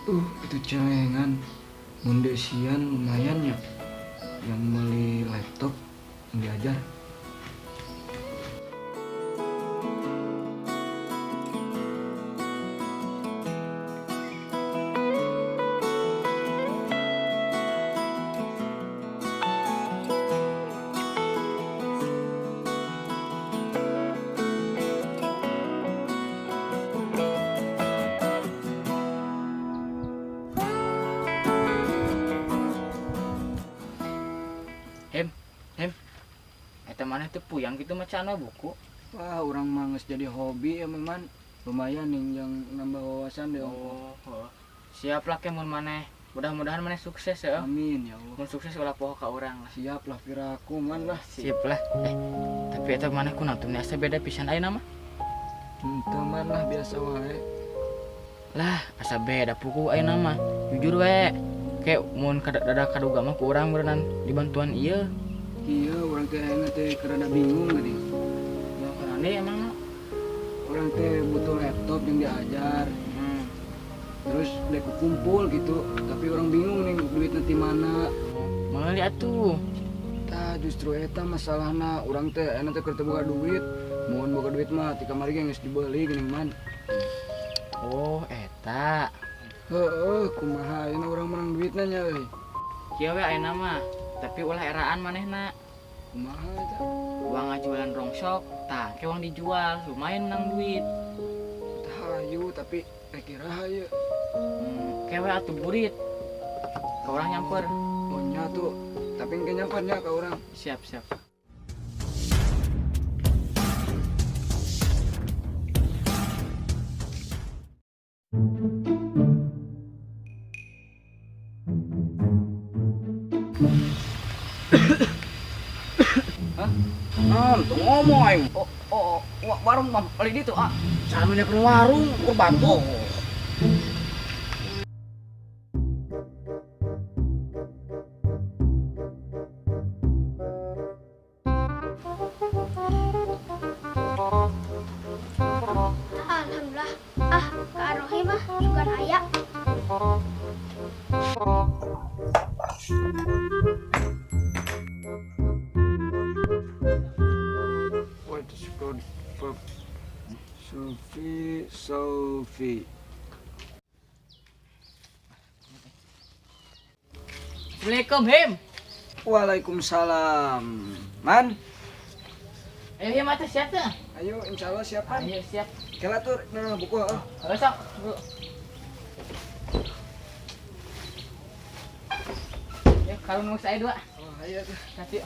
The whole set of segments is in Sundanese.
Itu celengan. Mun desian lumayan ya. Yang beli laptop diajar. Hem, eta maneh teu puyang gitu macana buku. Wah, urang mah geus jadi hobi ya man. Lumayan nih yang nambah wawasan deh. Oh, oh. Siap lah ke mun maneh. Mudah-mudahan maneh sukses ya. Amin ya Allah. Mun sukses ulah poho ka urang lah. Siap lah piraku man lah. Siap lah. Tapi eta maneh kunaon tuh asa beda pisan ayeuna mah. Henteu man lah biasa wae. Lah, asa beda puku ayeuna mah. Jujur we. Kayak mun dada kaduga mah ku urang berenang dibantuan ieu. Iya, urang teh ayeuna teh rada bingung geuning. Ya karena emang urang teh butuh laptop yang diajar. Terus dek kumpul gitu, tapi urang bingung nih duitnya di mana. Meuli atuh. Tah justru eta masalahna, urang teh ayeuna teh keur teu boga duit. Mun boga duit mah ti kamari ge geus dibeli geuning man. Oh, eta. Heeh, kumaha ayeuna urang menang duitna nya euy. Kieu we ayeuna mah, tapi ulah eraan manehna. Kumaha eta? Uang ngajualan rongsok, tah ke uang dijual, lumayan menang duit. Hayu tapi rek iraha ieu. Kewe atuh burit. Ka urang nyamper. Oh nya tuh, tapi engke nyamper nya ka urang. Siap, siap. Hah? Tuh ngomong aing. Oh, warung mah beli ditu, ah. Salamnya ke warung, kur bantu. Alhamdulillah. Ah, Kak Rohim ah, sugan aya. What is called Sophie, Sophie. Assalamualaikum, Him. Waalaikumsalam. Man. Ayo, Him, atuh siap tuh. Ayo, insya Allah siap, Man. Ayo, siap. Kela tuh, nah, buku. Oh. Ayo, sok. Bu. Ya, kalau nunggu saya dua. Oh, ayo tuh. Kasih.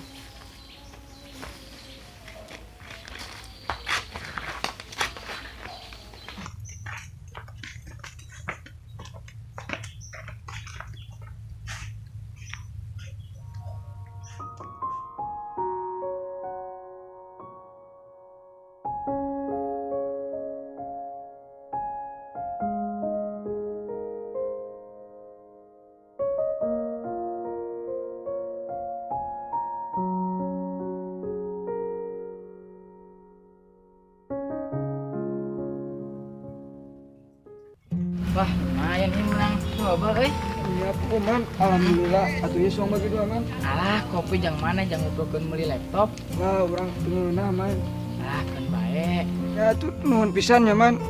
Wah, lumayan ini menang coba euy. Iya, man. Alhamdulillah. Atuh ieu suang bagi dua, man. Alah, kopi jang mana jang ngumpulkeun meuli laptop. Wah, urang teu man. Lah, keun bae. Ya atuh nuhun pisan ya, man.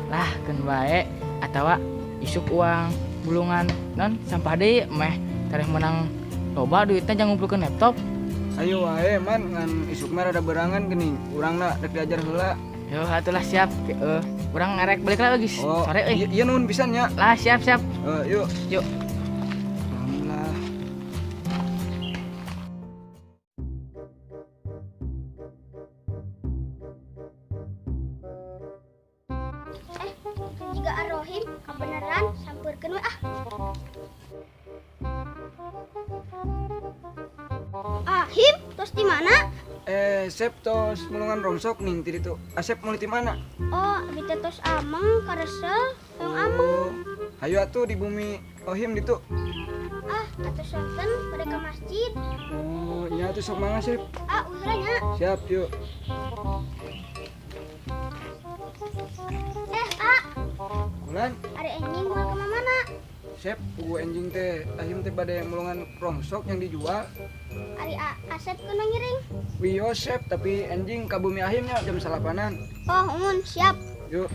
Lah, keun bae atawa isuk uang bulungan non sampah deui meh tareh menang loba duitna jang ngumpulkeun laptop. Ayo wae, man, ngan isuk mah rada berangan geuning. Urangna rek diajar heula. Yo, atulah siap. Urang ngerek balik lagi oh, sore euy. Iya nuhun pisan nya. Lah, siap, siap. Yuk. Yuk. Alhamdulillah. Jika Ar-Rohim kebenaran sampeurkeun we ah. Ah, Him, terus di mana? Sep tos mulungan rongsok ning ti ditu. Asep meuli ti mana? Oh, abi teh tos ameng karesel, hoyong ameng. Hayu atuh di bumi Ohim ditu. Ah, atuh sonten bade ka masjid. Oh, nya atuh sok mangga, Sep. Ah, ulah nya. Siap, yuk. Ah. Kulan. Ari anjing moal ka mana? Sep, pugu enjing teh ahim teh bade mulungan rongsok yang dijual. Ari Asep kudu ngiring. Wiyo Sep, tapi enjing ka bumi ahimnya jam 8-an. Oh, mun siap. Yuk.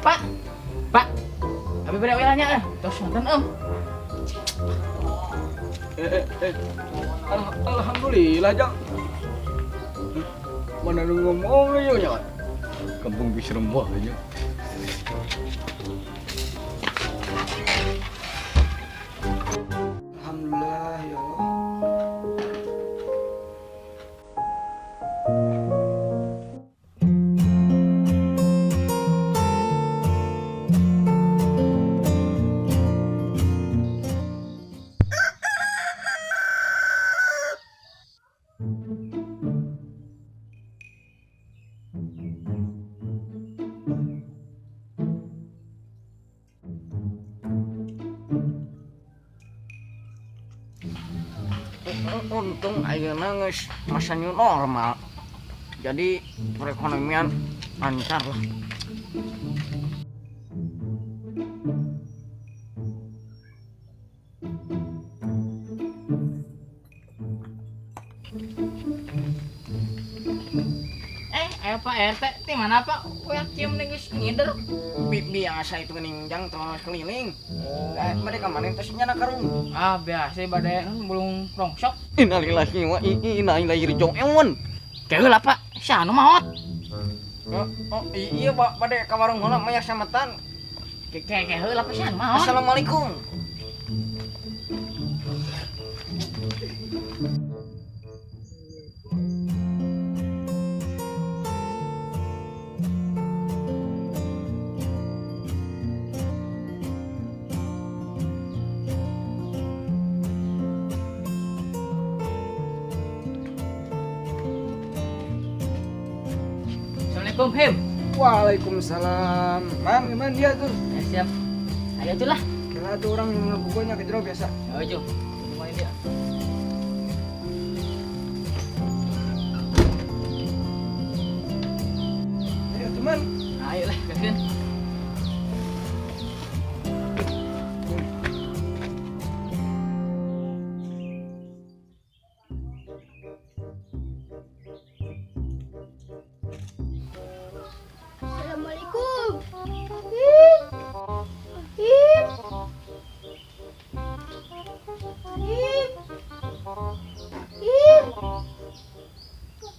Pak. Pak. Abi bade wilanya tos nonton om. Alhamdulillah, Jang. Mana lu ngomong lu nya? Kampung serem aja. Alhamdulillah ya Allah. Untung ayeuna geus masa new normal. Jadi perekonomian lancar lah. Ayo Pak RT, di mana Pak? Uyak cium nih geus ngider. Biasa itu ningjang terus keliling. Mereka mana terus nyana karung. Ah, biasa bade bulung rongsok. Innalillahi wa inna ilaihi raji'un. Keula Pak, sia nu maot. Oh, iya Pak, bade ka warung heula mah sametan. Ke heula Pak sia nu maot. Assalamualaikum. Assalamualaikum, Him. Waalaikumsalam. Man, gimana dia tuh? Ya, siap. Ayo tuh lah. Kira tuh orang yang ngebukunya ke jero biasa. Ayo, Jo. Lumayan dia. Ayo, teman. Ayo lah, gaskeun. Assalamualaikum. Him. Him. Him. Him.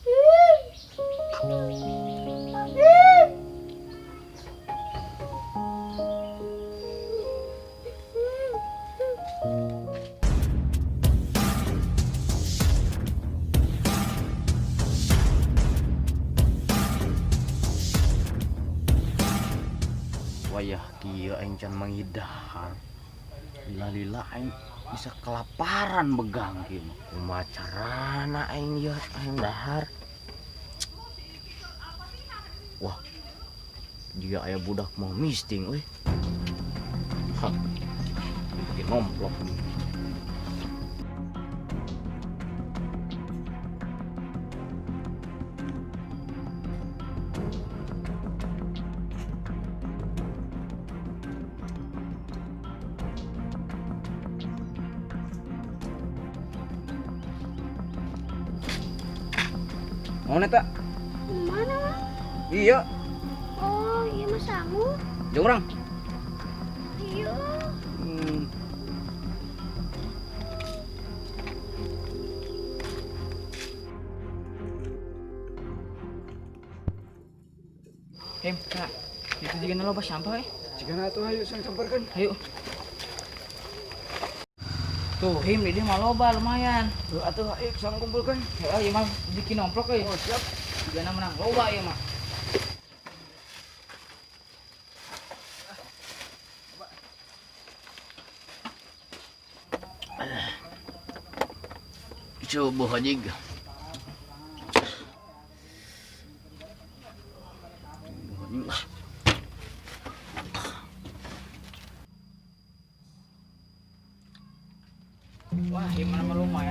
Him. Him. Wayah kieu aing can mangidahar. Lila-lila aing bisa kelaparan begang kieu mah. Kumaha carana aing ieu aing dahar. Wah. Jika aya budak mau misting euy. Hah. Bikin nomplok nih. Mau neta? Mana, Mang? Iya. Oh, iya Mas Sangu. Jauh orang. Iya. Him, Kak. Itu juga loba sampah eh. Jika atuh ayo sang camperkeun. Ayo. Tuh, Him, di dia mah loba lumayan. Tuh atuh ayo sang kumpulkeun. Heeh, ieu mah bikin nomplok euy. Oh, siap. Jigana menang loba ieu mah. Coba hajig.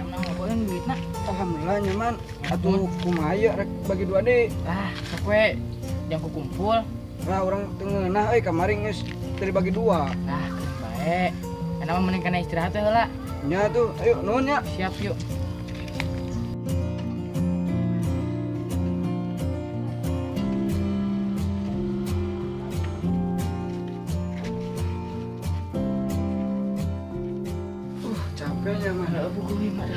Lumayan menang loba euy duitna. Alhamdulillah nyaman. Atuh kumaha ieu rek bagi dua deui. Ah, sok we jang kukumpul. Nah, urang teu ngeunah euy kamari geus teu dibagi dua. Nah, bae. Enak mah mending kana istirahat we heula. Nya tuh, ayo nuhun nya. Siap yuk. Capeknya mah. Ada buku ini mah.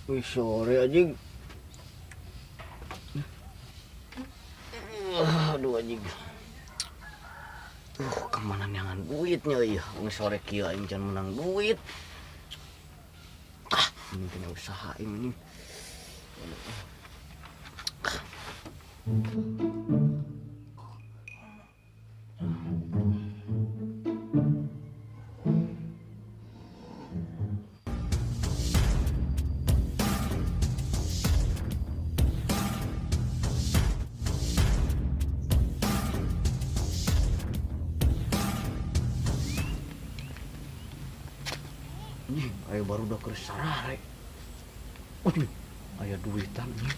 Wih, sore anjing. Aduh anjing. Kemana neangan duitnya ya? Wong sore kieu aing can menang duit. Ah, ini kena usaha ini. Ayo baru udah ke sarare. Waduh, aya duitan nih.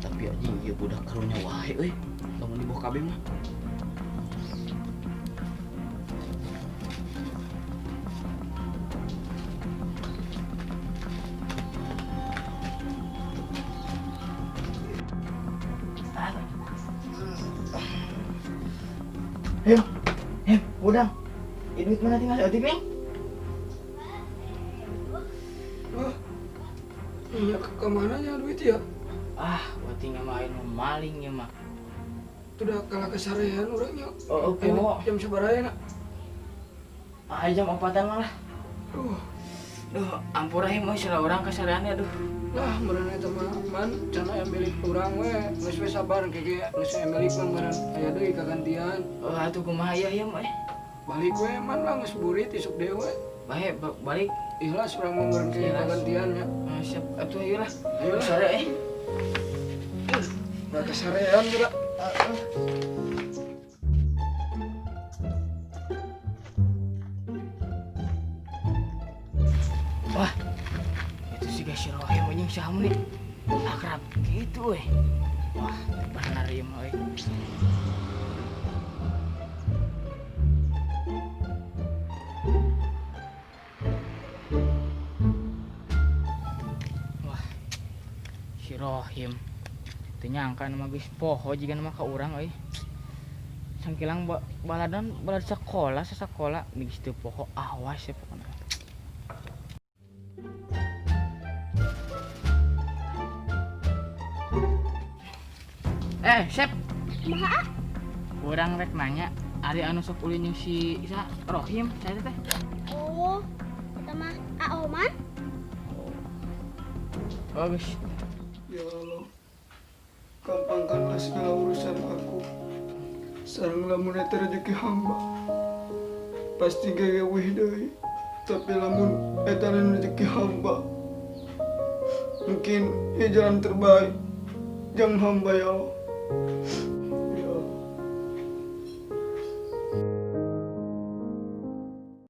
Tapi anjing ieu budak karunya wae euy. Lamun dibawa kabeh mah. Ayo, udang. Ini duit mana tinggal eutik nih? Wah, iya kemana ya duit ya? Ah, buat tinggal main maling ya mah. Udah kalah kesarean orangnya. Oh, oke. Okay. Jam sabaraha nak? Ah, jam 4-an malah. Duh, ampura him euy salah urang kasarean aduh. Lah, meureun eta mah man can aya milik urang we. Geus we sabar ge geus aya milik mah meureun aya deui kagantian. Oh, atuh kumaha ieu ieu mah. Balik we man lah geus burit isuk deui we. Bae balik. Ikhlas urang mah meureun ge kagantian nya. Siap atuh ieu lah. Ayo lah. Sore eh. Nah, kasarean budak. Wah, itu sih guys si Rohim anjing saha nih akrab gitu euy. Wah, benar ieu mah euy. Wah, si Rohim teu nyangka mah geus poho jiga mah ka urang euy. Sangkilang baladan balad sekolah sasakola geus teu poho awas ya pokona. Sep. Kumaha? Urang rek nanya, ari anu sok ulin jeung si Isa Rohim, saya teh. Oh, eta mah Aoman. Oh, bagus. Ya Allah, gampangkanlah segala urusan aku. Sareng lamun eta rezeki hamba, pasti gagawih deui. Tapi lamun eta lain rezeki hamba, mungkin ieu jalan terbaik. Jangan hamba ya Allah.